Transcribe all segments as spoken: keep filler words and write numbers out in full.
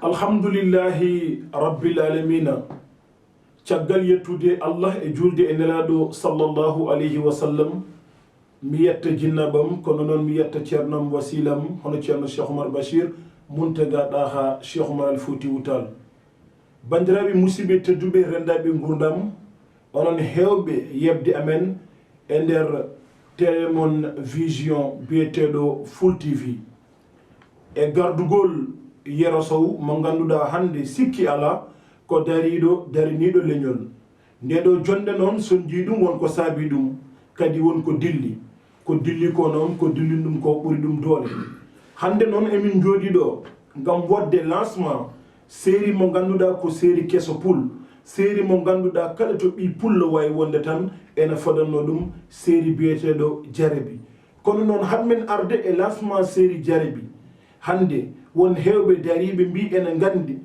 Alhamdulillahi Rabbil Alamina. Caggal yettude Allah e julde e Nelaaɗo sallallahu alayhi wa sallam, mi yetta jinnabam, kono noon mi yetta ceernam, wasilam, hono ceerno Cheikh Oumar Bachir Mountaga Daha Cheikh Oumar Al Fouti Woutal. Banndiraaɓe musidɓe tedduɓe, renndaaɓe nguurndam, onon heewɓe yeɓde amen e nder télé mon vision biyeteeɗo Full T V. E gardugol Yero Sow mo ngannduɗaa hannde sikki alaa ko dariiɗo, dariniiɗo leñol. Nde ɗo jonnde noon, so njii ɗum, won ko saabii ɗum, kadi won ko dilli. Ko dilli ko noon, ko dilli ɗum ko ɓuri ɗum doole. Hannde noon, emin njooɗii ɗo ngam waɗde lancement série mo ngannduɗaa ko série keso pul, série mo ngannduɗaa kala to ɓii pullo waawi wonde tan ena fodannoo ɗum, série biyeteeɗo Jarabi. Kono noon, haɗ men arde e lancement série Jarabi. Hannde, won heewɓe dariiɓe mbii ena nganndi,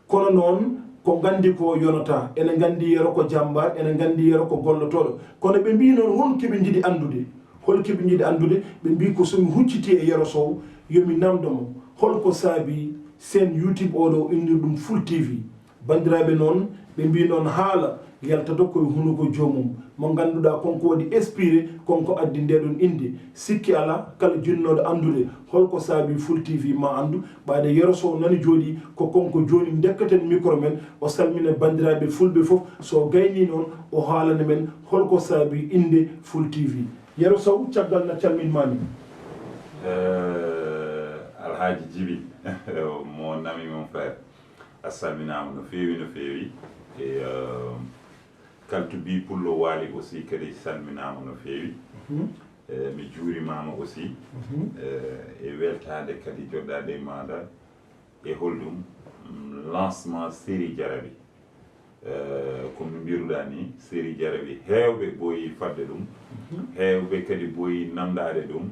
kono noon ko nganndi ko yonataa. Ena nganndi Yero ko jammbaar, ena nganndi Yero ko gollotooɗo. Kono ɓe mbii noon, hol keɓe njiɗi anndude? Hol keɓe njiɗi anndude? Ɓe mbii ko so mi huccitii e Yero Sow, yo mi namndo mo, hol ko saabii seen YouTube oɗo innir ɗum Full T V? Banndiraaɓe noon, ɓe mbii noon haala yaltata koye hunuko joomum, mo ngannduɗaa kon ko waɗi inspiré, kon ko addi nde ɗon innde. Sikki alaa, kala jinnooɗo anndude hol ko saabii Full T V ma anndu, ɓaade Yero Sow nani jooɗii, ko kon ko jooni ndekkaten micro men, o salmina banndiraaɓe fulɓe fof, so o gaynii noon, o haalana men hol ko saabii innde Full T V. Yero Sow, caggal na calminmaami. Eh, Alhaji Jibi, mon ami, mon frère, a salminaama no feewi, no feewi. E, eh, kaltu bi pullo waali aussi kadi salminaama no feewi. Eh, mi juurimaama aussi. Eh, e weltaade kadi joɗɗaade e maaɗa e holɗum, mm, lancement série Jarabi. Eh, ko no mbiruɗaa ni, série Jarabi, heewɓe ɓooyi fadde ɗum, heewɓe kadi ɓooyi namdaade ɗum,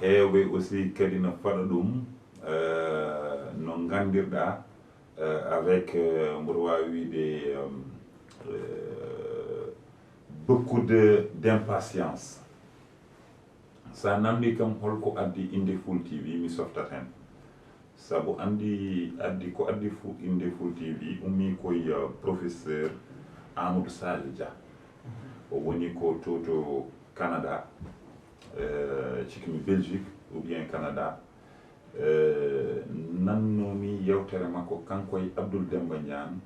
heewɓe aussi kadi no faɗa ɗum, eh, no nganndirɗaa, eh, avec, eh, mboɗo waawi wiyde, em, eh, beaucoup de, d'impatience. So a namndii kam hol ko addi innde Full T V, mi softat heen. Sabu anndi addi, ko addi fu, innde Full T V ummii ko e, eh, professeur Amadou Sadio Dia. O woni ko to, to Canada, eh, cikki mi Belgique ou bien Canada. Eh, nannoomi yewtere makko, kanko e Abdoul Demba Niane,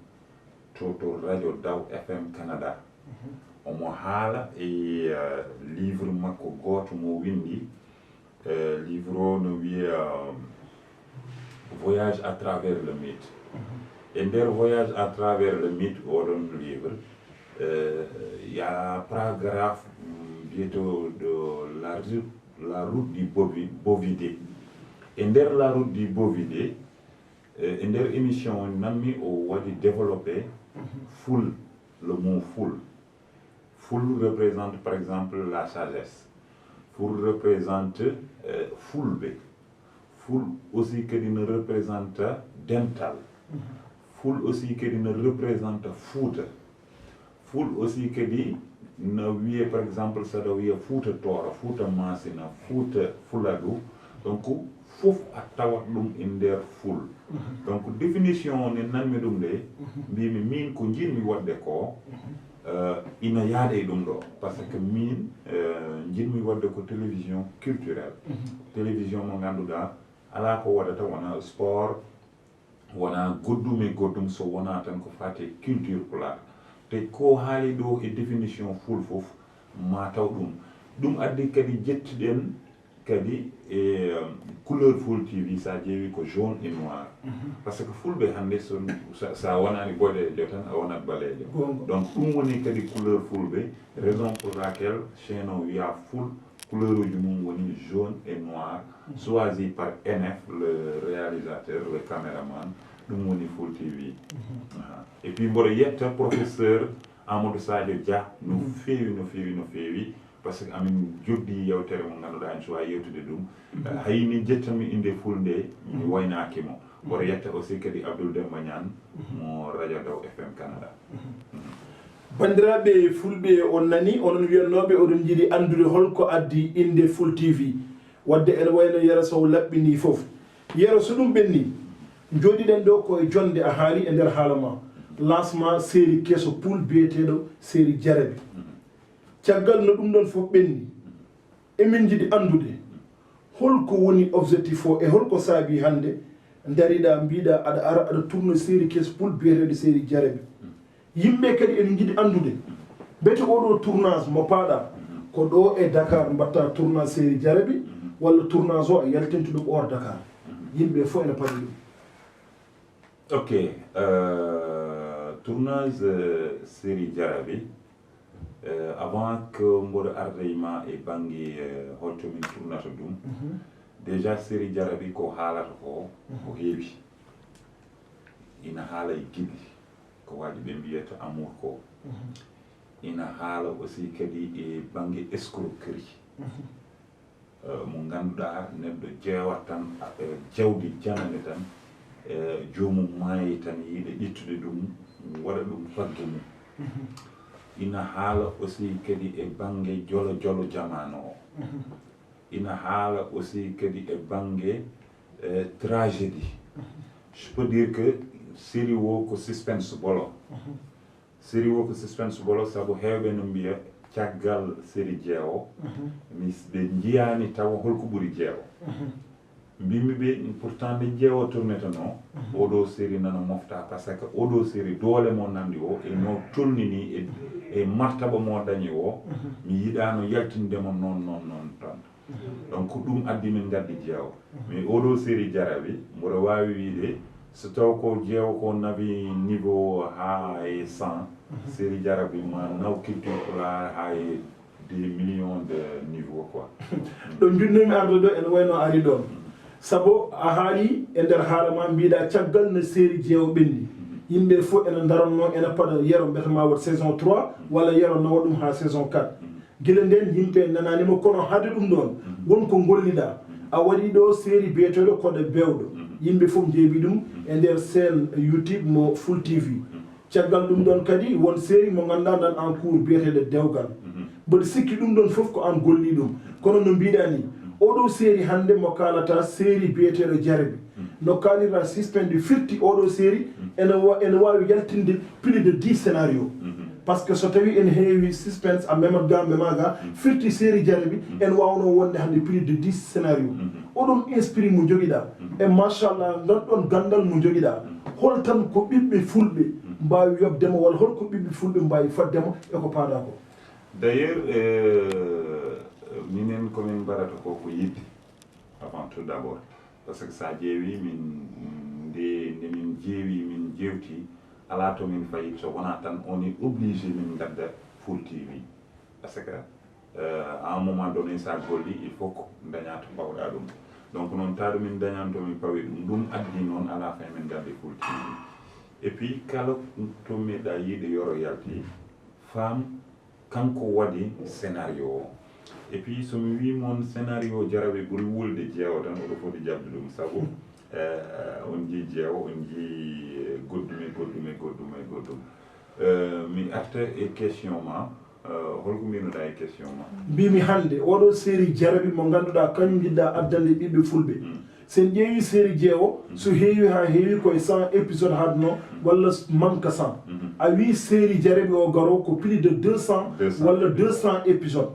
to, to radio Daw F M Canada. Omo haala e, eh, livre makko gooto mo winndi. Eh, livre o no wiyee, eh, Voyage à travers le mythe. E nder Voyage à travers le mythe, oɗon livre, eh, y a paragraphe, mm, biyeteeɗo la route, la route du Bovi-, Bovidé. E nder la route du Bovidé, eh, e nder émission o, nammi o waɗi développé ful, le mot ful. Ful représente, par exemple, la sagesse. Ful représente, eh, fulɓe. Ful aussi kadi no représente dental. Ful aussi kadi no représente Fuuta. Ful aussi kadi no wiyee, par exemple, saɗa wiya Fuuta Tooro, Fuuta Maasina, Fuuta Fuladu. Donc, fof a tawat ɗum e nder ful. Donc, définition o ne nanmi ɗum nde, mbimi min ko njiɗmi waɗde ko, eh, ina yaada e ɗum ɗo. Par ce que min, eh, njiɗmi waɗde ko télévision culturelle. Télévision mo ngannduɗaa alaa ko waɗata wona sport, wona goɗɗum e goɗɗum, so wona tan ko faati e culture pulaar. Te ko haali ɗo e définition ful fof, ma taw ɗum. Ɗum addi kadi jettuɗen kadi e, um, couleur Full T V, sa ƴeewi ko jaune et noir. Par ce que fulɓe hannde, so, sa, sa wonaani boɗeejo tan, a wonat baleejo. Donc, ɗum woni kadi couleur fulɓe, raison pour laquelle chaîne o wiya ful, couleur uji mum woni jaune et noir, choisi par N F, le réalisateur, le caméraman, ɗum woni Full T V. Aha. Et puis, mboɗo yetta professeur Amadou Sadio Dia no feewi, no feewi, no feewi, par ce que amin joddi yewtere mo ngannduɗaa en cuwa yewtude ɗum. Hay min jettanmi innde ful nde, mi waynaaki mo. Mboɗo yetta aussi kadi Abdoul Demba Niane mo radio Daw F M Canada. Banndiraaɓe fulɓe, on nani, onon wiyannooɓe oɗon njiɗi anndude hol ko addi innde Full T V. Waɗde ene wayno Yero Sow laɓɓinii fof. Yero, so ɗum ɓenni, Jooɗiɗen ɗo ko e jonde a haali e nder haala ma lancement série keso pool biyeteeɗo série Jarabi. Caggal no ɗum ɗon fof ɓenni, emin njiɗi anndude holko woni objectif o e holko saabi hannde ndariɗa mbiɗa aɗa ara aɗa tourna série keso pool biyeteeɗo série Jarabi. Yimɓe kadi ene njiɗi anndude mbete oɗo tournage mo paaɗa ko ɗo e Dakar mbatta tournage série Jarabi walla tournage o a yaltinta ɗum hors Dakar? Yimɓe fof ene paɗi ɗum. Ok, euh, tournage euh, série Jarabi, euh, avant que mboɗo arda e ma e bannge euh, holto min tournata ɗum, déjà série Jarabi ko haalata ko ko heewi. Ina haala e giɗli, ko waɗi ɓe mbiyata amour ko. Ina haala aussi kadi e bannge escroquerie. Mo ngannduɗaa neɗɗo jeewat tan jawdi janane tan, joomum maayi tan yiɗa ƴettude ɗum, waɗa ɗum fagge mum. Ina haala aussi kadi e bannge jolo jolo jamaanu o. Ina haala aussi kadi e bannge tragédie. Je peux dire que série o ko suspense bolo. Série o ko suspense bolo sabu heewɓe no mbiya caggal série jeewo mi ɓe njiyaani tawa holko ɓuri jeewo. Mbimmi ɓe pourtant nde jeewo tourneteno oɗo série nana mofta par ce que oɗo série doole mo nanndi o e no tolnini e, e martaba mo dañi o mi yiɗano yaltinde mo noon noon noon tan. Donc ɗum addi min ngaddi jeewo. Mais oɗo série Jarabi mboɗo waawi wiide so taw ko jeewo ko nawi niveau haa e cent série Jarabi ma naw culture pulaar haa e des millions de niveau quoi. Ɗo njunnumi arde ɗo ene wayno ari ɗon. Sabu a haali e nder haala ma mbiɗa caggal no série jeewo ɓenni yimɓe fof ene ndaranno ene paɗa yero mbete ma waɗ saison trois walla yero nawa ɗum haa saison quatre. Gila nden yimɓe nananima kono hade ɗum ɗon wonko golliɗa a waɗi ɗo série biyeteɗo koɗe bewɗo yimɓe fof njeeɓi ɗum e nder chaîne YouTube mo Full TV. Caggal ɗum ɗon kadi won série mo ganduɗa nan en cours biyeteɗo dewgal. Mboɗo sikki ɗum ɗon fof ko an golli ɗum kono no mbiɗa ni oɗo série hande mo kalata série biyeteɗo Jarabi no kalira suspense firti oɗo série ene wa- ene wawi yaltinde plus de dix scénario. Par ce que so tawi ene heewi suspense a memat ga mema ga firti série Jarabi ene wawno wonde hande plus de dix scénario. Oɗon esprit mo joguiɗa e machallah ngal ɗon gandal mo joguiɗa hol tan ko ɓiɓɓe fulɓe mbawi yobdema walla holko ɓiɓɓe fulɓe mbawi faddema eko paada ko? D'ailleurs euh, minen komin mbaɗata ko ko yidde avant tout d'abord. Par ce que sa ƴeewi min nde nde min jeewi min jewti ala to min fayi so wona tan on est obligé min gadda Full TV. Par ce que euh, à un moment donné sa golli il faut que daña to mbawɗa ɗum. Donc noon taɗo min dañan to min pawi ɗum ɗum addi noon à la fin min gaddi Full TV. Et puis kala to meɗa yiide yoro yalti femme kanko waɗi scénario o. Et puis somi wi mon scénario Jarabi ɓuri wulde jeewo tan oɗo foti jaɓde ɗum sabu on jii jeewo on jii goddume goddume goddume goddum. Mi arta e question ma holko mbinoɗa e question ma? Mbimi hande oɗo série Jarabi mo ganduɗa kañum jiɗɗa addande ɓiɓɓe fulɓe. Sen ƴeewi série jeewo so heewi ha heewi koye cent épisode hadno walla manque cent. A wi série Jarabi o garo ko plus de deux cent walla deux cent épisode.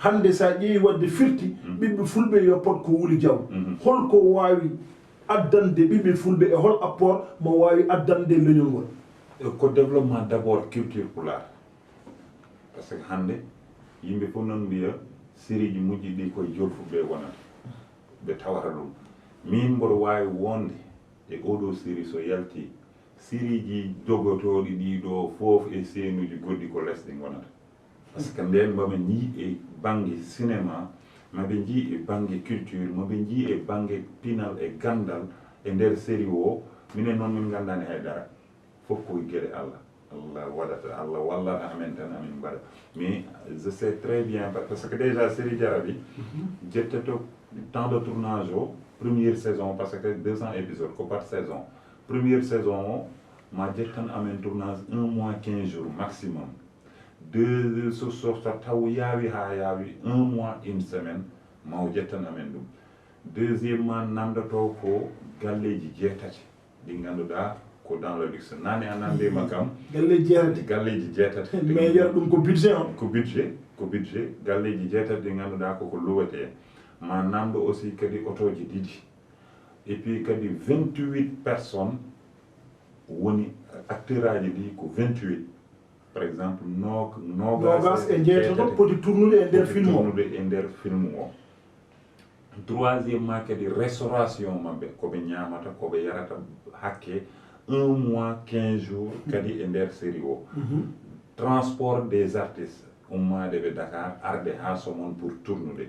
Hande sa ƴeewi wadde firti ɓiɓɓe fulɓe yo pot ko wuli jaw. Holko wawi addande ɓiɓɓe fulɓe e hol apport mo wawi addande leñol ngol? Ko développement d'abord culture pulaar. Par ce que hande yimɓe fof noon mbiya sérieji moƴƴi ɗi koye jolfuɓe wonata ɓe tawata ɗum. Min mboɗo wawi wonde e oɗo série so yalti sérieji dogotoɗi ɗi ɗo foof e seenuji goɗɗi ko lesɗi gonata. Par ce que nden mbomin jii e bangge cinéma maɓe jii e bangge culture maɓe jii e bangge pinal e gandal e nder série o minen noon min gandani haydara. Fof ko gueɗe Allah. Allah waɗata Allah wallata amen tan amin mbaɗa. Mais je sais très bien par ce que déjà série Jarabi jettoto temps de tournage o première saison par ce que deux cents épisodes ko par saison. Première saison o ma jettan amen tournage un mois quinze jours maximum. Deux so so so taw yaawi ha yaawi un mois une semaine ma o jettan amen ɗum. Deuxièmement nandoto ko galleji jeetati. Ɗi ngannduɗaa ko dans le luxe. Nane a nanndiima kam. Galleeji jeetati. Galleeji jeetati. Mais yer ɗum ko budget on. Ko budget, ko budget. Galleeji jeetati ɗi ngannduɗaa koko luwetee. Ma namndo aussi kadi otooji ɗiɗi. Et puis kadi vingt-huit personnes woni acteuraaji ɗi ko vingt-huit. Par exemple, no- Noogas e jeetato poti tournude e nder film o. Tournude e nder film o. Troisièmement kadi restauration maɓɓe, ko ɓe ñaamata, ko ɓe yarata, hakke un mois quinze jours kadi e nder série o. Transport des artistes, ummaade ɓe Dakar, arde haa Somone pour tournude.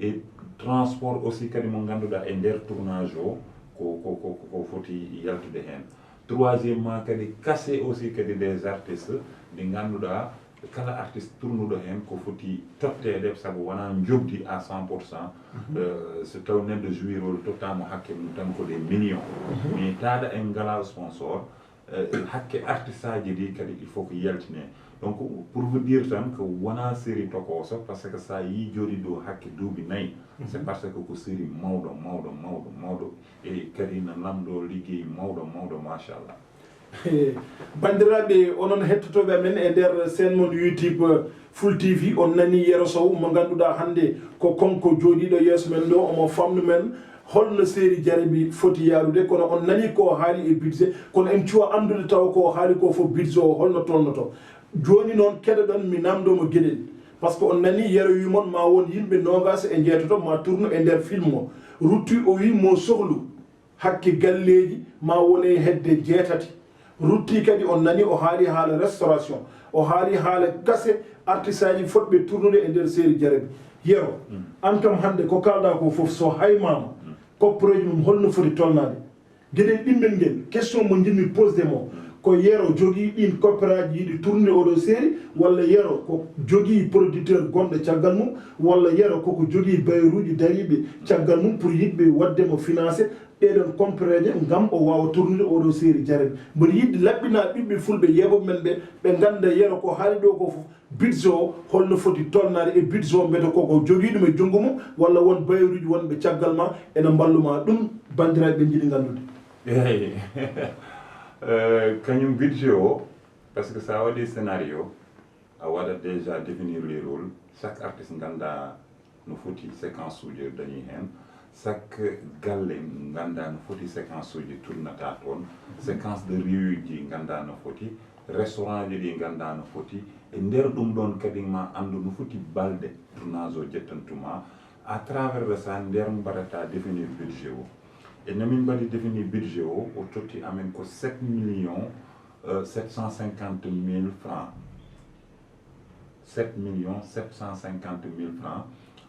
Et transport aussi kadi mo ngannduɗaa e nder tournage o ko ko ko ko foti yaltude heen. Troisièmement kadi cachet aussi kadi des artistes ɗi ngannduɗaa kala artiste tournuɗo heen ko foti totteede, sabu wonaa njoɓdi à cent pour cent. Euh, so taw neɗɗo jouirol tottaama hakke mum tan ko des millions. Mais taada en ngalaa sponsor, euh, hakke artiste aji ɗi kadi il faut ko yaltine. Donc pour vous dire tan ko wonaa série tokooso, parce que sa yii jooɗi ɗo hakke duuɓi nayi, c'est parce que ko série mawɗo mawɗo mawɗo mawɗo, e kadi na lamɗo liggey mawɗo mawɗo, machallah. Banndiraaɓe, onon hettotooɓe amen e nder chaîne mon YouTube Full T V, on nani Yero Sow mo ngannduɗaa hannde ko kanko jooɗiiɗo yeeso men ɗo, omo famnu men holno série Jarabi foti yaarude. Kono on nani ko o haali e budget, kono en cuwa anndude taw ko o haali ko fof budget o holno tolnoto. Jooni noon keɗoɗon mi namndo mo geɗel, parce que on nani Yero wi mon ma won yimɓe noogas e jeetato ma tournu e nder film o. Rutti o wi mo sohlu hakke galleeji ma wone hedde jeetati. Rutti kadi on nani o haali haala restauration, o haali haala cachet artiste aji fotɓe tournude e nder série Jarabi. Yero, an kam hannde ko kaalɗa ko fof so haymaama, kopporeeji mum holno foti tolnaade? Geɗel ɗimmel ngel, question mo njiɗmi posde mo, ko Yero jogii ɗin copperaji yiɗi tournude oɗo série, walla Yero ko jogii producteur gonɗo caggal mum, walla Yero koko jogii bailleuruji dariiɓe caggal mum pour yiɗɓe waɗde mo financé ɗeɗon kompereje ngam o waawa tournude oɗo série Jarabi. Mboɗo yiɗde laɓɓina ɓiɓɓe fulɓe yeeɓoɓe men ɓe, ɓe ngannda Yero ko haali ɗo ko fof, budget o holno foti tolnaade e budget o, mbete koko jogii ɗum e junngo mum, walla won bailleuruji wonɓe caggal ma ena mballu ma? Ɗum banndiraaɓe ɓe njiɗi nganndude. Eeyi. Euh, kañum budget o, parce que sa waɗi scénario, a waɗa déjà définir les rôles, chaque artiste ngannda no foti séquence uji dañi heen, chaque galle ngannda no foti séquence uji tournata toon, séquence de rue uji ngannda no foti, restaurant ji ɗi ngannda no foti. E nder ɗum ɗon kadi ma anndu no foti balɗe tournage o jettantuma. À travers de ça, nder mbaɗata définir budget o. E no min mbaɗi définir budget o, o totti amen ko sept millions, euh, sept cent cinquante mille francs. Sept millions sept cent cinquante mille francs,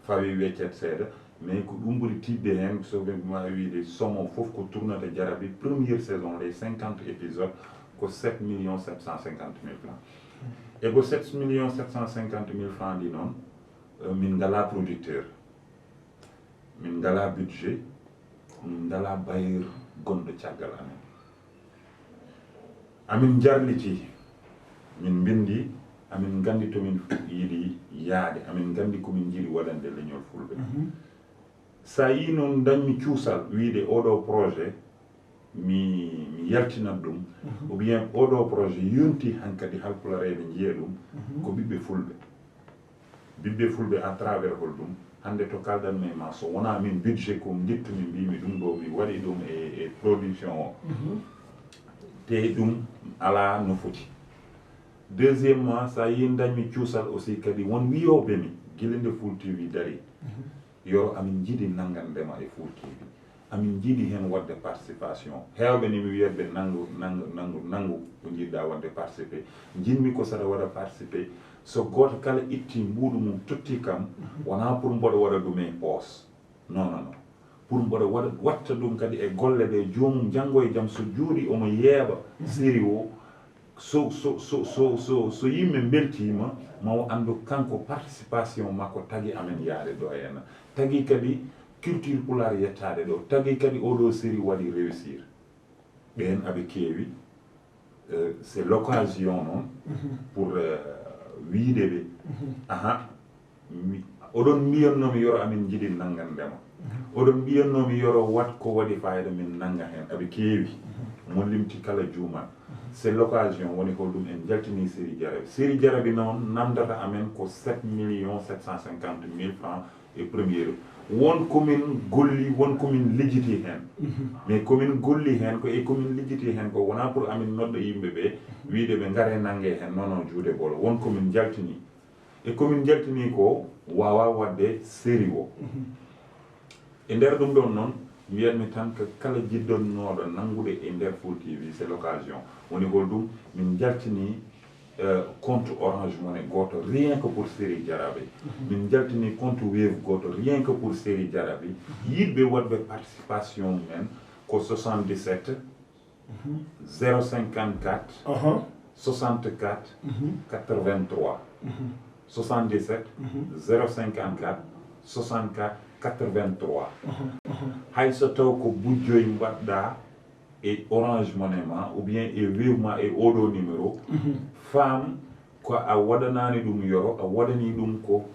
fawi weccet seeɗa, mais ko ɗum ɓuri tiiɗde heen, so ɓe ma wiide somme o fof ko tournata Jarabi, première saison, les cinquante épisodes, ko sept millions sept cent cinquante mille francs. E ko sept millions sept cent cinquante mille francs ɗi noon, euh, min ngalaa producteur, min ngalaa budget, min ngalaa bailleur gonɗo caggal amen. Amin njarliti, min mbinndi, amin nganndi to min yiɗi yahde, amin nganndi ko min njiɗi waɗande leñol fulɓe. Sa yii noon dañmi cuusal wiide oɗo projet mi, mi yaltinat ɗum, ou bien oɗo projet yonti hankadi halpulareeɓe njiya ɗum, ko ɓiɓɓe fulɓe. Ɓiɓɓe fulɓe à travers hol ɗum? Hannde to kaldanmi e ma, so wonaa min budget ko ngittumi, mbimi ɗum ɗo mi waɗi ɗum e, e production o, te ɗum alaa no foti. Deuxièmement, sa yii dañmi cuusal aussi kadi won wiyooɓe mi gila nde Full T V dari, Yoro, amin njiɗi nanngandema e Full T V, amin njiɗi heen waɗde participation. Heewɓe ni mi wiyat ɓe nanngu, nanngu, nanngu, nanngu ko njiɗɗa waɗde participer. Njiɗmi ko saɗa waɗa participer, so gooto kala itti mbuuɗu mum totti kam, wonaa pour mboɗo waɗa ɗum e poos. Non, non, non. Pour mboɗo waɗa, watta ɗum kadi e golle ɗe joomum janngo e jam so jooɗi omo yeeɓa série o, so, so, so, so, so, so yimɓe mbeltiima, ma o anndu kanko participation makko tagi amen yahde ɗo e henna. Tagi kadi culture pulaar yettaade ɗo. Tagi kadi oɗo série waɗi réussir. Ɓeen aɓe keewi. Euh, c'est l'occasion noon pour, euh, wiide ɓe, aha, mi, oɗon mbiyatnoo mi Yoro amin njiɗi nanngandema. Oɗon mbiyatnoo mi Yoro wat ko waɗi fayida min nannga heen. Aɓe keewi. Mo limti kala juuman. C'est l'occasion, woni holɗum en jaltini Seri Jarabi. Seri Jarabi noon namdata amen ko sept millions sept cent cinquante mille francs e première. Won komin golli, won komin lijjiti heen. Mais komin golli heen ko e komin lijjiti heen ko wonaa pour amin nodda yimɓe ɓe, wiyde ɓe ngaree nanngee heen, non, non, juude bolo. Won komin jaltini. E komin jaltini ko waawaa waɗde seri o. E nder ɗum ɗoon noon, mbiyatmi tan ko kala jiddonnooɗo nanngude e nder Full T V, c'est l'occasion. Woni holɗum, min njaltini, euh, compte Orange Money gooto, rien que pour Seri Jarabi. Min njaltini compte Wave gooto, rien que pour Seri Jarabi. Yiɗɓe waɗɓe participation mum en ko soixante-dix-sept, zéro cinquante-quatre, soixante-quatre, quatre-vingt-trois. Soixante-dix-sept, zéro cinquante-quatre, soixante-quatre, quatre-vingt-trois. Hay so taw ko bujjoy mbaɗɗa e Orange Money ma, ou bien e Wave ma e oɗo numéro, faam ko a waɗanaani ɗum yoro, a waɗanii ɗum ko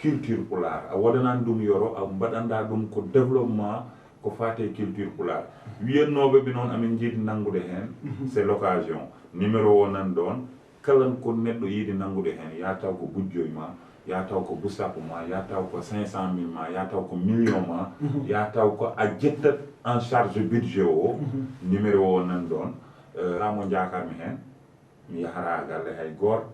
culture pulaar, a waɗanaani ɗum yoro, a mbaɗanɗaa ɗum ko développement, ko faati e culture pulaar. Wiyannooɓe ɓe noon, amin njiɗi nanngude heen, c'est l'occasion. Numéro o nan ɗoon, kala ko neɗɗo yiɗi nanngude heen, yaa taw ko bujjoy ma, yaa taw ko busappo ma, yaa taw ko cinq cent mille ma, yaa taw ko million ma, yaa taw ko a ƴettat en charge budget o, numéro o nan ɗoon, eh, laamu njakarmi heen, mi yaharaa galle hay gooto,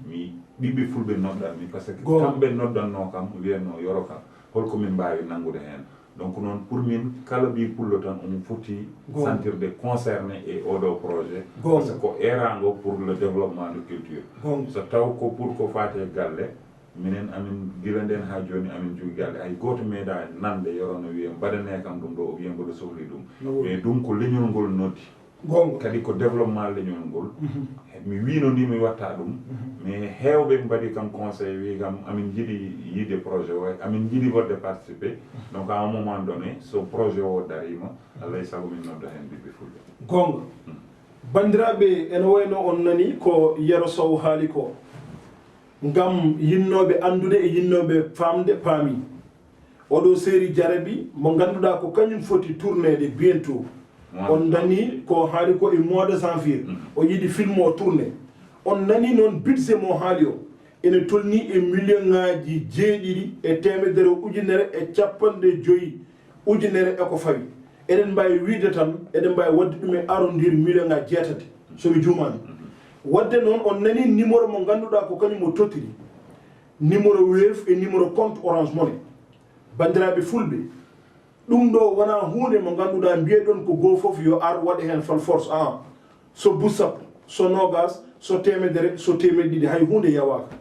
mi ɓiɓɓe fulɓe noddan mi, parce que kamɓe noddannoo kam, wiyannoo yoro kam, holko min mbaawi nanngude heen. Donc noon, pour min, kala ɓii pullo tan omo foti sentirde concerné e oɗo projet, parce que ko eeraango pour le développement de culture. So taw ko pour ko faati e galle, minen amin gila ndeen haa jooni amin njogii galle. Hay gooto meeɗaa nande yoro no wiya mbaɗanee kam ɗum ɗo, o wiya mboɗo sohli ɗum. Mais ɗum ko leñol ngol noddi. Kadi ko développement leñol ngol. Mi wiino ni mi watta ɗum, mais heewɓe mbaɗi kam conseil, wi kam amin njiɗi yiide projet o, amin njiɗi waɗde participer. Donc à un moment donné, so projet o dariima, alaa e sago min nodda heen ɓiɓɓe fulɓe. Goonga. Banndiraaɓe, ene wayno on nani ko Yero Sow haali ko. Ngam yinnooɓe anndude e yinnooɓe faamde, paami. Oɗo Seri Jarabi mo ngannduɗaa ko kañum foti tourneede bientôt. On nani ko haali ko e mois de janvier. O yiɗi film o tourné. On nani noon budget mo haali o. Ene tolni e million ŋaaji jeeɗiɗi e teemedere ujunere e capanɗe joyi ujunere e ko fawi. Eɗen mbaawi wiyde tan, eɗen mbaawi waɗde ɗum e arrondir million ŋaaji jeetati, so mi juumaani. Waɗde noon, on nani numéro mo ngannduɗaa ko kañum o tottiri. Numéro Wave e numéro compte Orange Money. Banndiraaɓe fulɓe, ɗum ɗo wonaa huunde mo ngannduɗaa mbiyeɗon ko goo fof yo ar waɗa heen fal force an. So bus sappo, so noogas, so teemedere, so teemeɗɗe ɗiɗi, hay huunde yawaaka.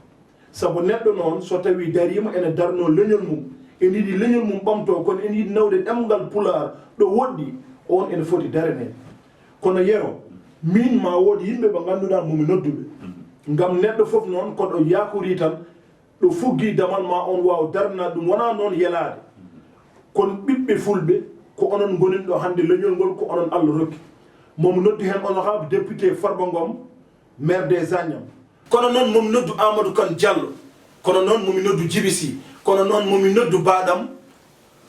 Sabu neɗɗo noon, so tawii dariima ene darnoo leñol mum, ene yiɗi leñol mum ɓamtoo, kono ene yiɗi nawde ɗemngal Pulaar ɗo woɗɗi, oon ene foti daranee. Kono Yero, miin maa wood yimɓe ɓe ngannduɗaa mo mi nodduɓe. Ngam neɗɗo fof noon ko ɗo yaakorii tan, ɗo fuggii damal maa oon waaw daranaade ɗum, wonaa noon yelaade. Kono ɓiɓɓe fulɓe, ko onon ngonini ɗo hannde leñol ngol, ko onon Allah rokki. Mo mi noddi heen honorable député Farba Ngom, maire des Agnam. Kono noon mo mi noddu Amadou Kane Diallo, kono noon mo mi noddu Djiby Sy, kono noon mo mi noddu baaɗam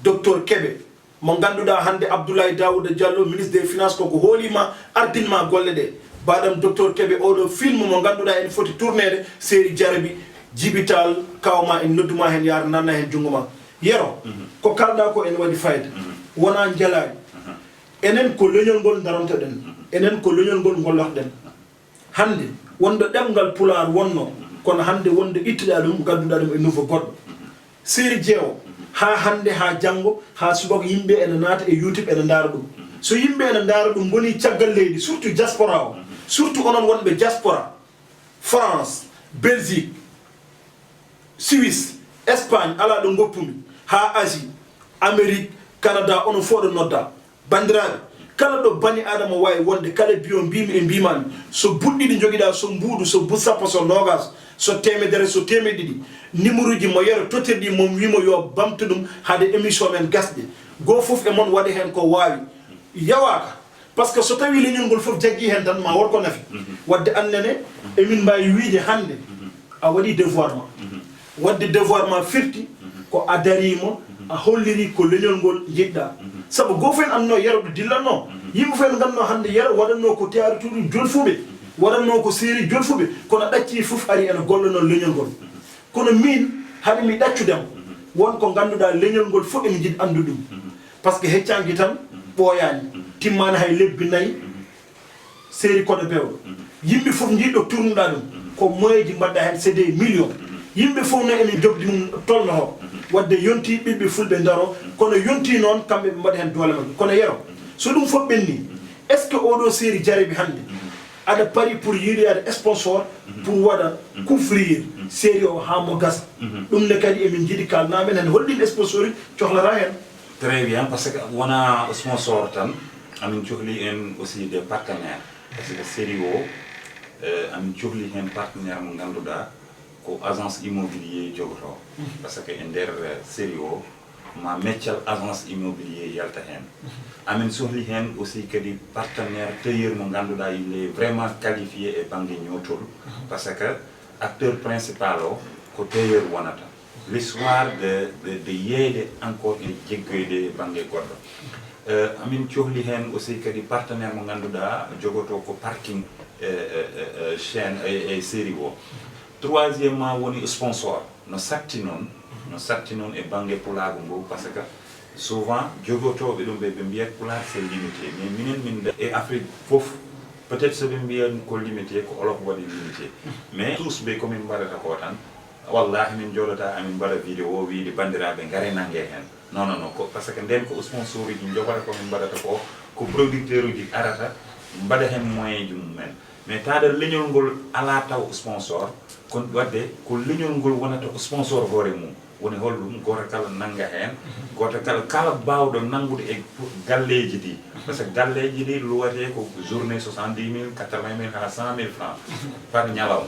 Docteur Kébé, mo ngannduɗaa hannde Abdoulaye Daouda Diallo, ministre des Finances, koko hooliima ardinma golle ɗe. Baaɗam Docteur Kébé, oɗo film mo ngannduɗaa ene foti tourneede, Seri Jarabi, Djiby Tall, kawma en nodduma heen, yaara nanna heen junngo ma. Yero, ko kalɗa ko ene waɗi fayda, wonaa njalaari. Enen ko leñol ngol darontoɗen, enen ko leñol ngol ngollotoɗen. Hannde, wonde ɗemngal Pulaar wonnoo, kono hannde wonde ittuɗaa ɗum, ngadduɗaa ɗum e niveau goɗɗo. Seri Jeewo, haa hannde, haa janngo, haa subaka, yimɓe ene naata e YouTube, ene ndaara ɗum. So yimɓe ene ndaara ɗum, ngoni caggal leydi, surtout diaspora o, surtout onon wonɓe diaspora, France, Belgique, Suisse, Espagne, alaa ɗo ngoppumi, haa Asie, Amérique, Canada, onon fof oɗon nodda. Banndiraaɓe, kala ɗo bani Aadama waawi wonde, kala biyo mbimi e mbimami, so buɗɗiɗi njogiɗaa, so mbuuɗu, so bu sappo, so noogas, so teemedere, so teemeɗe ɗiɗi, numéro ji mo Yero tottirɗi, mo wimo yo bamtu ɗum hade émission men gasɗe. Goo fof e mon waɗa heen ko waawi. Yawaaka, parce que so tawii leñol ngol fof jaggii heen tan, ma won ko nafi. Waɗde annene, emin mbaawi wiyde hannde, a waɗii devoir ma. Waɗde devoir ma firti ko a dariima, a holliri ko leñol ngol njiɗɗaa. Sabu gooto fof en annoo Yero ɗo dillatnoo. Yimɓe fof en ngannoo hannde Yero waɗatnoo ko théâtre jolfuɓe, waɗatnoo ko série jolfuɓe, kono ɗaccii fof ari ene gollanoo leñol ngol. Kono miin, haɗi mi ɗaccude mo, won ko ngannduɗaa leñol ngol fof ene njiɗi anndude ɗum. Parce que heccaanki tan ɓooyaani, timmaani hay lebbi nayi, série Koɗo Bewɗo. Yimɓe fof njiɗo tournuɗaa ɗum, ko moyeeji mbaɗɗaa heen, c'est des millions. Yimɓe fof no ene njogdi mum tolno o. Waɗde yontii ɓiɓɓe fulɓe ndaro, kono yontii noon kamɓe ɓe mbaɗa heen doole maɓɓe. Kono Yero, so ɗum fof ɓenni, est-ce que oɗo série jaribi hannde aɗa pari pour yiiloyaade sponsor pour waɗa couvrir série o haa mo gasa? Ɗum ne kadi emin njiɗi kaalnaa men heen holɗin sponsor cohlata heen. Très bien, parce que wona sponsor tan, amin cohli en aussi des partenaires. Parce que série o, euh, amin cohli heen partenaire mo ngannduɗaa ko agence immobilier jogoto. Parce que e nder euh, série o, ma meccal agence immobilier yalta heen. Amin sohli heen aussi kadi partenaire tailleur mo ngannduɗaa il est vraiment qualifié e bannge ñootol. Parce que acteur principal o ko tailleur wonata. L'histoire de, de, de yeeyde encore e jeggoyde bannge goɗɗo. Euh, amin cohli heen aussi kadi partenaire mo ngannduɗaa jogoto ko parking euh, euh, euh, chaîne e, e série o. Troisièmement woni sponsor. No satti noon, no satti noon e bannge pulaagu ngu, parce que souvent jogotooɓe ɗum ɓe ɓe mbiyat pulaar c'est limité, mais minen min e Afrique fof, peut-être so ɓe mbiyat ko limité ko olof waɗi limité. Mais tous ɓe komin mbaɗata ko tan, wallahi min jooɗata amin mbaɗa vidéo wiide banndiraaɓe ngare nannge heen. Non non non, ko parce que nden ko sponsor uji njogata komin mbaɗata ko, ko producteur uji arata mbaɗa heen moyen ji mumen. Mais taada leñol ngol alaa taw sponsor, kon waɗde ko leñol ngol wonata sponsor hoore mum. Woni holɗum? Gooto kala nannga heen, gooto kala kala baawɗo nanngude e galleeji ɗi. Parce que galleeji ɗi luwatee ko journée soixante-dix mille, quatre-vingt mille haa cent mille francs par ñalawma.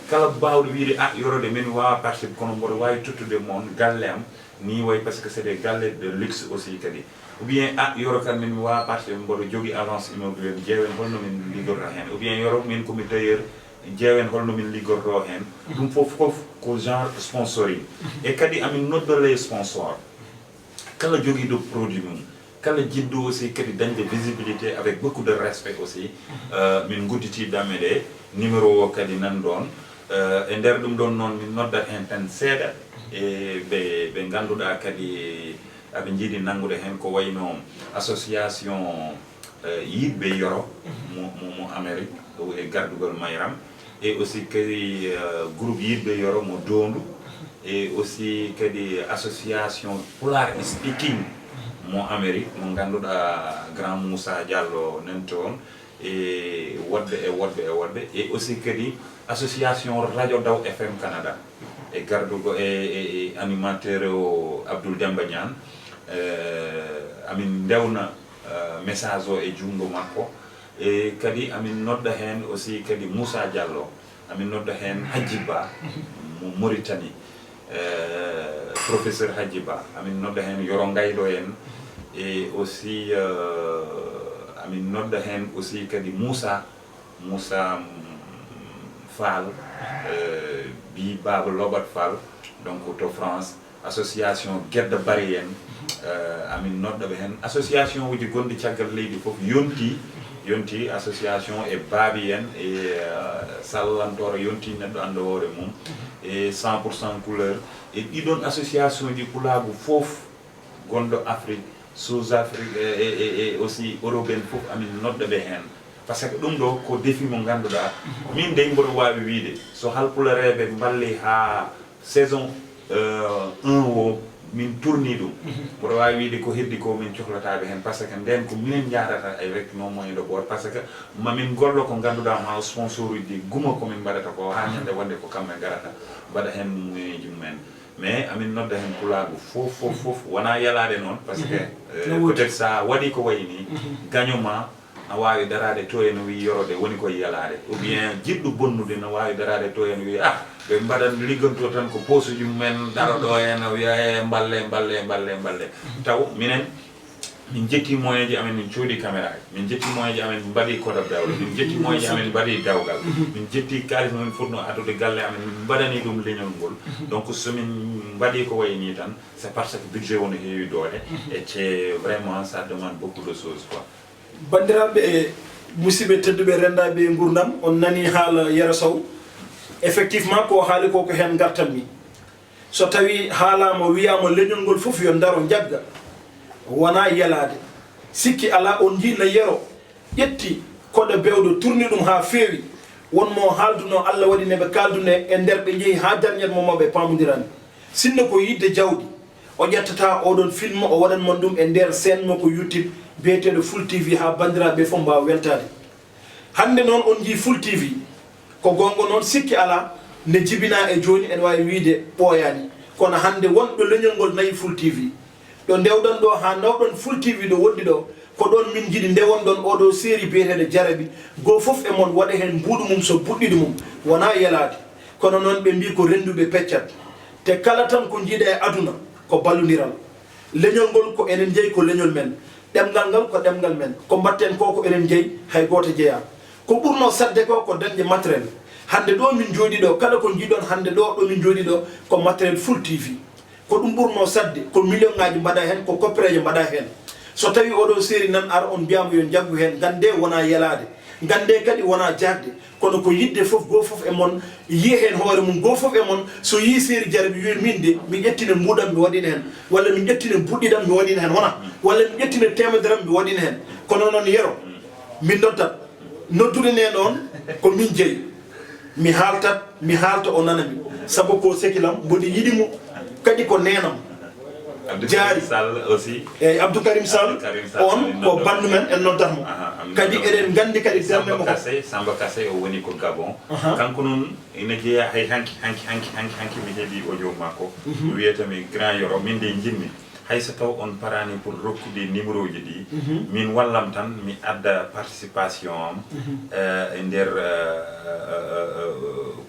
Kala baawɗo wiide a yorode min waawa participe kono mboɗo waawi tottude moon galle am ni way parce que c'est des galle de luxe aussi kadi. Ou bien a yoro kan min mi waawa participe mboɗo jogi agence immobilier mi ƴeewen holno min liggorta heen ou bien yoro min komi tailleur ƴeewen holno min liggorto heen. Ɗum fof fof ko genre sponsoring. E kadi amin nodda les sponsor kala jogiiɗo produit mum, kala jiɗɗo aussi kadi dañde visibilité avec beaucoup de respect aussi. Euh, min gudditi damme ɗe numéro o kadi nan ɗoon. Euh, e nder ɗum ɗoon noon min noddat heen tan seeɗa e ɓe ɓe ngannduɗaa kadi aɓe njiɗi nanngude heen ko wayno association euh, yiɗɓe yoro mo, mo, mo Amérique ɗo e gardugol mayram, e aussi kadi euh, groupe yiɗɓe yoro mo Doondu, e aussi kadi association Pulaar Speaking mo Amérique mo ngannduɗaa Grand Moussa Diallo nan toon, e woɗɓe e woɗɓe e woɗɓe, e aussi kadi association Radio Daw F M Canada e gardugo e, e, e animateur o Abdoul Demba Niane. Euh, amin ndewna euh, message o e junngo makko. E kadi amin nodda heen aussi kadi Moussa Diallo, amin nodda heen Hadji Ba mo Mauritanie, euh, professeur Hadji Ba, amin nodda heen Yoro Ngayɗo en, e aussi euh, amin nodda heen aussi kadi Moussa Moussa Fall, euh, bi Baba Lobat Fall, donc to France, association Gedda Bari en, euh, amin nodda ɓe heen. Association uji gonɗi caggal leydi fof yonti, yonti association e baabi en e euh, sallantoora yonti neɗɗo annda hoore mum e cent pour cent couleur. E ɗiɗon association ji pulaagu fof gonɗo Afrique, sous Afrique e, e, e, e aussi Europe en fof amin nodda ɓe heen. Parce que ɗum ɗo ko défi mo ngannduɗaa min dey mboɗo waawi wiide so halpulareeɓe mballi haa saison euh, un o min tourni ɗum, mboɗo waawi wiide ko heddi ko min cohlataɓe heen parce que nden ko minen njaarata avec nos moyens de bord parce que mamin ngollo ko ngannduɗaa ma sponsor uji guma komin mbaɗata ko haa ñande wonde ko kamɓe ngarata mbaɗa heen moyen ji mumen. Mais amin nodda heen pulaagu fof fof fof wonaa yalaade noon parce que euh, peut-être so a waɗi ko wayi nii gaño ma na waawi daraade to en wii yorode woni koye yalaade ou bien jiɗɗo bonnude na waawi daraade to en wii ah ɓe mbaɗan ligganto tan ko posuji mumen daro ɗo en wiya e mballe mballe mballe mballe taw minen Min jetti moyenji amen, min coodi caméra ji, min jetti moyenji amen, min mbaɗi code of dawri, min jetti moyenji amen, min mbaɗi dawgal, min jetti kaalis mo min fotno addude galle amen, min mbaɗani ɗum leñol ngol. Donc so min mbaɗi ko wayi nii tan, c'est parce que budget o no heewi doole, et c'est vraiment, ça demande beaucoup de choses, quoi. Banndiraaɓe e musidɓe tedduɓe, renndaaɓe e nguurndam, on nanii haala Yero Sow. Effectivement, ko o haali ko, ko heen ngartanmi. So tawii haalaama, wiyaama leñol ngol fof yo daro njagga, wonaa yelaade. Sikki alaa, on njii no Yero ƴetti koɗo bewɗo, turni ɗum haa feewi. Won mo haaldunoo, Allah waɗi ne ɓe kaaldunoo e nder, ɓe njehi haa dernier moment, ɓe paamondiraani. Sinno ko yiɗde jawdi, o ƴettata oɗon film, o waɗan mon ɗum e nder chaîne makko YouTube biyeteeɗo Full T V, haa banndiraaɓe fof mbaawa weltaade. Hannde noon, on njii Full T V, ko goonga noon, sikki alaa, nde jibinaa e jooni, ene waawi wiyde ɓooyaani. Kono hannde won ɗo leñol ngol nayi Full T V. Ɗo ndewɗon ɗo haa nawɗon Full T V ɗo woɗɗi ɗo, ko ɗoon min njiɗi ndewonɗon ooɗo série biyeteeɗo Jarabi. Goo fof e mon waɗa heen mbuuɗu mum, so buɗɗiɗo mum, wonaa yelaade. Kono noon, ɓe mbii ko rennduɓe peccat. Te kala tan ko njiiɗa e aduna, ko ballondiral. Leñol ngol ko enen jeyi, ko leñol men. Ɗemngal ngal ko ɗemngal men. Ko mbaɗten ko, ko enen jeyi, hay gooto jeyaa. Ko ɓurnoo saɗde ko, ko dañde matériel. Hannde ɗo min njooɗii ɗo, kala ko njiiɗon hannde ɗo, ɗo min njooɗii ɗo, ko matériel Full T V. Ko ɗum ɓurnoo saɗde, ko million ŋaaji mbaɗaa heen, ko koppereeje mbaɗaa heen. So tawii oɗo série nan ara, on mbiyaama yo njaggu heen, nganndee wonaa yelaade, nganndee kadi wonaa jaakde, kono ko yiɗde fof, goo fof e mon yiya heen hoore mum, goo fof e mon so yii série Jarabi wiya miin de mi ƴettine mbuuɗam mi waɗina heen, walla mi ƴettine buɗɗiɗam mi waɗina heen, wonaa, walla mi ƴettine teemedere am mi waɗina heen. Kono noon Yero, min noddat, noddude ne noon ko min jeyi. Mi haaltat, mi haalta, o nana mi. Sabu ko sekilam, mboɗi yiɗi mo, kadi ko neenam. Jaari. Sall aussi. Eyyi, Abdou Karim Sall, on ko bandu men, en noddat mo. Kadi eɗen nganndi kadi darnde makko. Samba Kassé o woni ko Gabon. Kanko noon ina jeyaa hay hanki, hanki, hanki, hanki, hanki mi heɓii audio makko. Wiyata mi, Grand Yoro, min de njiɗmi. Hay so taw on paraani pour rokkude numéro ji ɗi, min wallam tan mi adda participation am e nder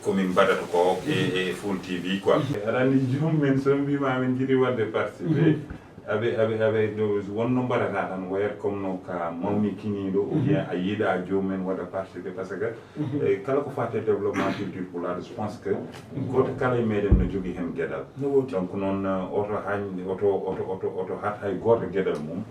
ko min mbaɗata ko e Full T V quoi. Aɗa anndi joom men so mbiima amin njiɗi waɗde participer, aɓe aɓe aɓe won no mbaɗata tan wayat comme no ka mawni kiniiɗo ou bien a yiɗa joom men waɗa participer parce que E kala ko faati e développement culture pulaar, je pense que gooto kala e meɗen no jogii heen geɗal. Donc noon oto hañ oto oto oto oto haat hay gooto geɗal mum.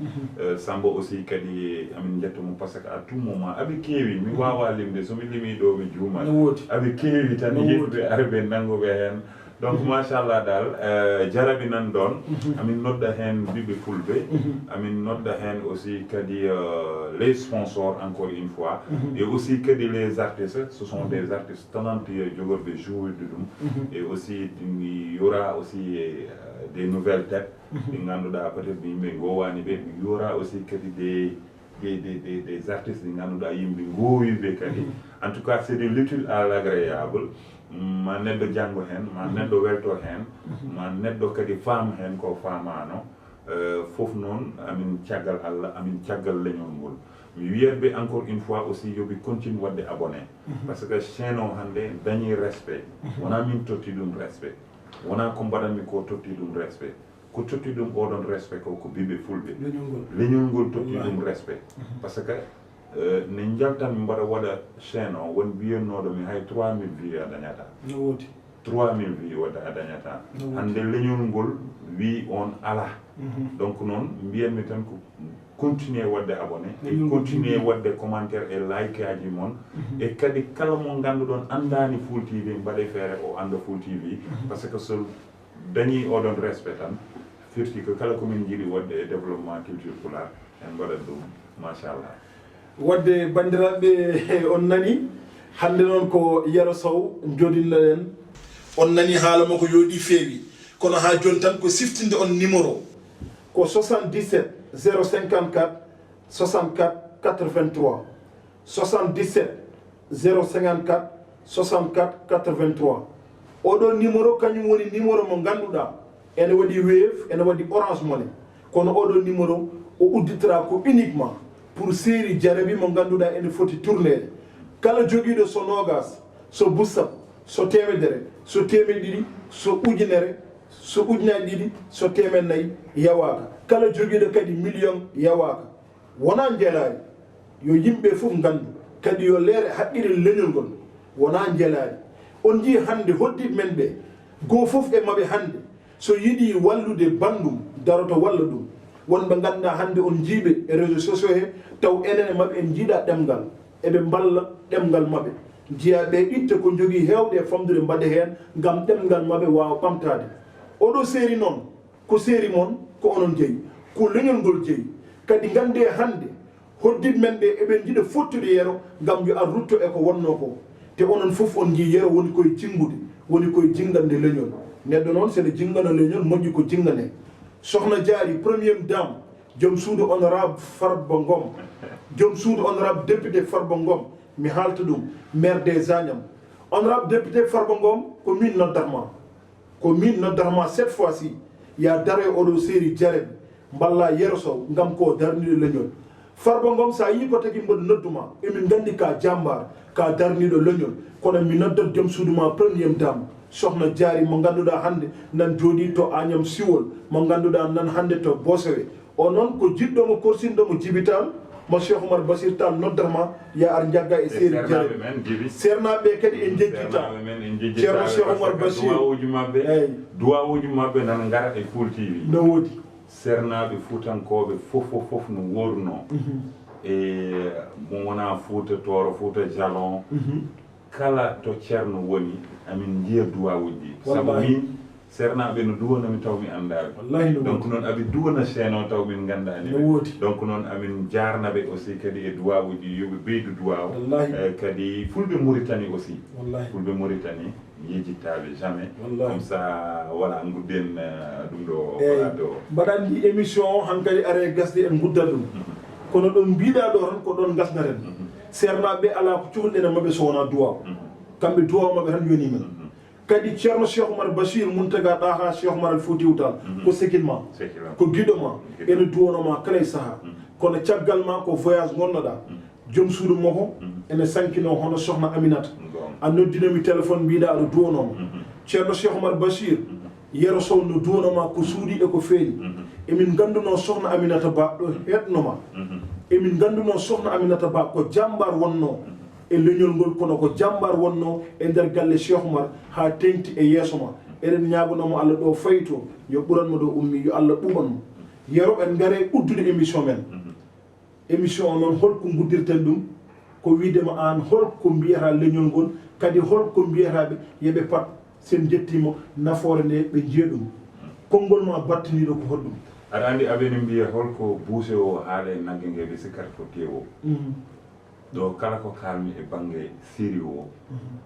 Samba aussi kadi amin njetta mo parce que à tout moment aɓe keewi, mi waawaa limde, so mi limii ɗo mi juumat. Aɓe keewi tan, yeɗɓe arɓe nannguɓe heen. Donc machallah daal, jarabi nan ɗoon. Amin nodda heen ɓiɓɓe fulɓe, amin nodda heen aussi kadi les sponsors encore une fois, et aussi kadi les artistes, ce sont des artistes talentueux jogorɓe jouirde ɗum. Et aussi il y aura aussi des nouvelles têtes ɗi ngannduɗaa peut-être yimɓe ngowaani ɓe, il y aura aussi kadi des des des des des artistes ɗi ngannduɗaa yimɓe ngoowi ɓe kadi. En tout cas c'est de l'utile à l'agréable. Ma neɗɗo janngo heen, ma neɗɗo welto heen, ma neɗɗo kadi faam heen ko faamaano. Fof noon amin caggal Allah, amin caggal leñol ngol. Mi wiyat ɓe encore une fois aussi yo ɓe continue waɗde abonné. Parce que chaîne o hannde dañii respect. Wonaa min totti ɗum respect, wonaa ko mbaɗanmi ko totti ɗum respect. Ko totti ɗum oɗon respect ko ko biɓe fulɓe. Leñol ngol totti ɗum respect. Parce que ne njaltan mbaɗa waɗa chaîne o won mbiyannooɗo mi hay trois mille vues a dañata. No woodi. Trois mille vues waɗa a dañata. Hannde leñol ngol wii on alaa. Donc noon mbiyanmi tan ko continuer waɗde abonné, e continuer waɗde commentaire e like aji mon. E kadi kala mo ngannduɗon anndaani Full T V mbaɗe feere o annda Full T V. Parce que so dañii oɗon respect tan firti ko kala ko min njiɗi waɗde e développement culture pulaar en mbaɗat ɗum. Machallah. Waɗde banndiraaɓe, on nanii hannde noon ko Yero Sow njooɗinno ɗen. On nanii haala makko yooɗi feewi, kono haa jooni tan ko siftinde on numéro ko soixante-dix-sept zéro cinquante-quatre soixante-quatre quatre-vingt-trois. Soixante-dix-sept zéro cinquante-quatre soixante-quatre quatre-vingt-trois. Oɗo numéro kañum woni numéro mo ngannduɗaa ene waɗi Wave, ene waɗi Orange Money. Kono oɗo numéro o udditata ko uniquement pour série Jarabi mo ngannduɗaa ene foti tourneede. Kala jogiiɗo so noogas, so busap, so teemedere, so teemedde ɗiɗi, so ujunere, so ujunaaji ɗiɗi, so teemedde nayi yawaaka. Kala jogiiɗo kadi million yawaaka. Wonaa njelaari. Yo yimɓe fof nganndu. Kadi yo leer e haqqille leñol ngol. Wonaa njelaari. On njii hannde hoɗdiiɓe men ɓe. Goo fof e maɓɓe hannde, so yiɗii wallude banndum, daroto walla ɗum. Won ɓe ngannduɗaa hannde on njii ɓe e réseaux sociaux he, taw enen e maɓɓe en njiidaa ɗemngal. Eɓe mballa ɗemngal maɓɓe. Njiyaa ɓe itta ko njogii heewde e famɗude mbaɗa heen ngam ɗemngal maɓɓe waawa ɓamtaade. Oɗo seeri noon, ko seeri mon, ko onon jeyi, ko leñol ngol jeyi. Kadi nganndee hannde, hoɗdiiɓe men ɓe, eɓe njiɗa fottude Yero ngam yo ar rutto e ko wonnoo ko. Te onon fof on njii Yero woni koye jinngude, woni koye jinngande leñol. Neɗɗo noon, so ene jinngana leñol, moƴƴi ko jinnganee. Sokhna Diary, première dame, joom suudu honorable Farba Ngom, joom suudu honorable député Farba Ngom, mi haalta ɗum, maire des Agnam. Honorable député Farba Ngom, ko min noddata ma. Ko min noddata ma cette fois-ci, yaa daro e oɗo seeri Jareɓe, mballa Yero Sow, ngam ko darniiɗo leñol. Farba Ngom, so a yii ko tagi mboɗo noddu ma, emin nganndi ka jaambaar, ka darniiɗo leñol, kono mi noddat joom suudu ma, première dame, Sokhna Diary, mo ngannduɗaa hannde nan jooɗii to Agnam Siwol, mo ngannduɗaa nan hannde to Boosowe. O noon ko jiɗɗo mo, korsinɗo mo, Jibi Taal, mo Cheikh Oumar Bachir Tall noddata ma, yaa ar njagga e seeri Jareɓe. Seernaaɓe ɓe kadi en njejjitaama. Ceerno Cheikh Oumar Bachir. Duwawuuji maɓɓe, duwawuuji maɓɓe nan ngara e Full T V. No woodi. Seernaaɓe fuutankooɓe fof, fof, fof no woodunoo. E mo wonaa Fuuta Tooro, Fuuta Jalon. Kala to Ceerno woni, amin njiya duwawuuji ɗi. Sabu min, seernaaɓe no duwano mi taw mi anndaa ɓe. Wallahi no woodi. Donc noon, aɓe duwana seeno taw min nganndaani ɓe. No woodi. Donc noon, amin njaarna ɓe aussi kadi e duwawuuji ɗi, yo ɓe ɓeydu duwaw. Wallahi. Eh, kadi Fulɓe Mauritanie aussi. Wallahi. Fulɓe Mauritanie, yejjittaaɓe jamais. Wallahi. Comme ça, voilà, ngudden, eh, ɗum ɗo plateau o. Mbaɗa anndi émission o, hankadi are gasde en nguddat ɗum. Kono ɗo mbiɗa ɗo tan, ko ɗon ngasndaten. Seernaaɓe ɓe alaa ko cohluɗen e maɓɓe so wonaa duwaaw. Kamɓe duwaaw maɓɓe tan yoni men. Kadi Ceerno Cheikh Oumar Bachir Mountaga Daha Cheikh Oumar Al Foutiyou Tall, ko sekil ma, ko giɗo ma, ene duwano ma kala e sahaa. Kono caggal ma ko voyage ngonnoɗaa. Joom suudu makko ene sankinoo hono Sokhna Aminata. A noddino mi téléphone, mbiɗa aɗa duwano ma. Ceerno Cheikh Oumar Bachir, Yero Sow no duwano ma ko suuɗi e ko feeñi. Emin ngannduno Sokhna Aminata Ba ɗo heɗno ma. Emin ngannduno Sokhna Aminata Ba ko jaambaar wonno e leñol ngol, kono ko jaambaar wonno e nder galle Cheikh Oumar haa teeŋti e yeeso ma. Eɗen ñaagono mo Allah ɗo fayi to, yo ɓuran mo ɗo ummi, yo Allah ɓuɓan mo. Yero, en ngare uddude émission men. Émission o noon, holko nguddirten ɗum? Ko wiide ma aan, holko mbiyata leñol ngol, kadi holko mbiyata ɓe, yo ɓe pat, sen njettiima nafoore nde, ɓe njiya ɗum. Konngol ma battiniiɗo ko holɗum? Aɗa anndi, aɓe ne mbiya, holko buuse o haala e nagge nge, ɓe sikkata ko teewo. Ɗo kala ko kaalmi e bannge série o,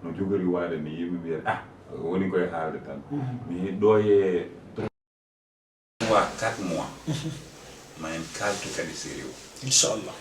no jogori waade ni, yimɓe mbiyata, ah, woni koye haalde tan. Mi ɗo e trois, quatre mois, ma en kaaltu kadi série o. Inchallah.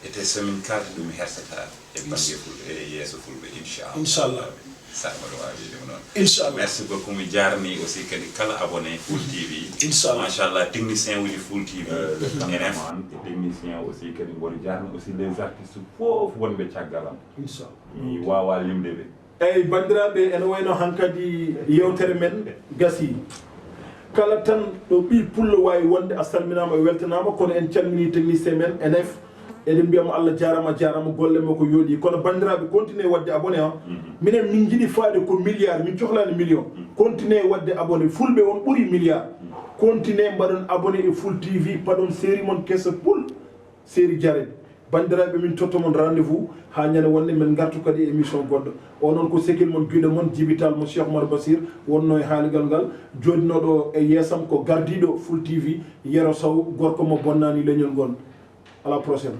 Ete so min kaalti ɗum, hersata e bannge Fulɓe, e yeeso Fulɓe, inchallah. Inchallah. Saɗa mbaɗa waawi ɗum noon. Inchallah. Merci beaucoup. Mi jaarni aussi kadi kala abonné Full T V. Inchallah. Machallah, technicien uji Full T V. Euh, le caméraman et technicien aussi kadi mboɗo jaarni aussi les artistes fof wonɓe caggal am. Inchallah. Mi waawaa limde ɓe. Eyi, banndiraaɓe, ene wayno hankadi yeewtere men gasii. Kala tan ɗo ɓii pullo waawi wonde, a salminaama, a weltanaama, kono en calminii technicien men, N F. Eɗen mbiya mo Allah jaaraama, jaaraama, golle makko yooɗi. Kono banndiraaɓe, continuez waɗde abonné o. Minen min njiɗi faade ko milliard, min cohlaani million. Continuez waɗde abonné. Fulɓe on ɓuri milliard. Continuez mbaɗon abonné e Full T V, paɗon série mon keso Pul. Seydi Diarel. Banndiraaɓe, min totta mon rendez-vous haa ñande wonde min ngartu kadi e émission goɗɗo. O noon ko sekil mon, giɗo mon, Jibi Tall mo Cheikh Oumar Bachir wonno e haaligal ngal. Jooɗinooɗo e yeesam ko gardiiɗo Full T V, Yero Sow, gorko mo bonnaani leñol ngol. À la prochaine.